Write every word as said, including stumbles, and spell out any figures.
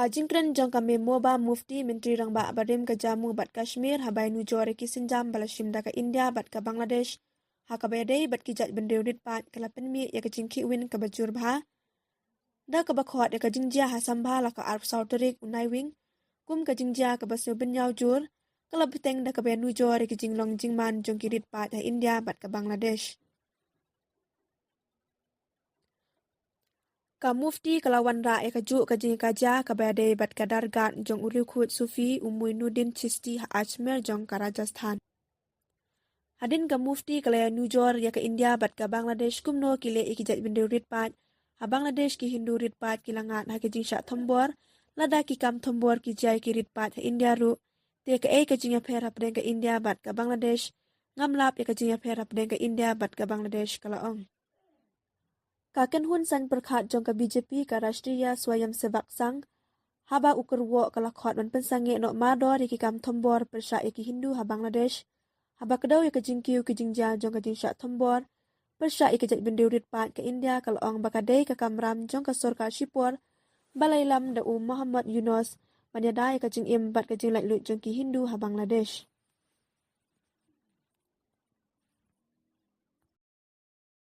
Ka jingkren jong ka Mehbooba Mufti, Myntri Rangbah barim ka Jammu bad Kashmir, haba ïanujor ïa ki sienjam ba la shim da ka India bad ka Bangladesh ha kaba ïadei bad ki jaitbynriew rit paid, ka la pynmih ïa ka jingkhih win kaba jur bha da kaba khot ïa ka jingjia ha Sambha la ka arphew saw tarik u Naiwieng kum ka jingjia kaba sngewbynñiaw jur, ka la bteng da kaba ïanujor ïa ki jinglong jingman jong ki rit paid ha India bad ka Bangladesh. Ka Mufti ka la wanrah ïa kajuh ka jingïakajia kaba ïadei bad ka dargah jong u riewkhuid Sufi u Muinuddin Chishti ha Ajmer jong ka Rajasthan. Hadien ka Mufti ka la ïanujor ïa ka India bad ka Bangladesh kumno ki leh ïa ki jaitbynriew rit paid ha Bangladesh, ki Hindu rit paid ki la ngat ha ki jingshah thombor, lada ki kam thombor ki jia ïa ki rit paid ha India ruh, te kaei ka jingïapher hapdeng ka India bad ka Bangladesh? Ngam lap ïa ka jingïapher hapdeng ka India bad ka Bangladesh, ka la ong. Ka kynhun seng pyrkhat jong ka B J P, ka Rashtriya Swayamsevak Sangh, haba u kyrwoh ka la khot ban pynsangeh noh mardor ïa ki kam thombor pyrshah ïa ki Hindu ha Bangladesh, haba kdew ïa ka jingkiew ki jingjia jong ka jingshah thombor pyrshah ïa ki jaitbynriew rit paid ka India, ka la ong ba ka dei ka kamram jong ka sorkar shipor ba la ïalam da u Muhammad Yunus ban ïada ïa ka jingim bad ka jinglaitluid jong ki Hindu ha Bangladesh.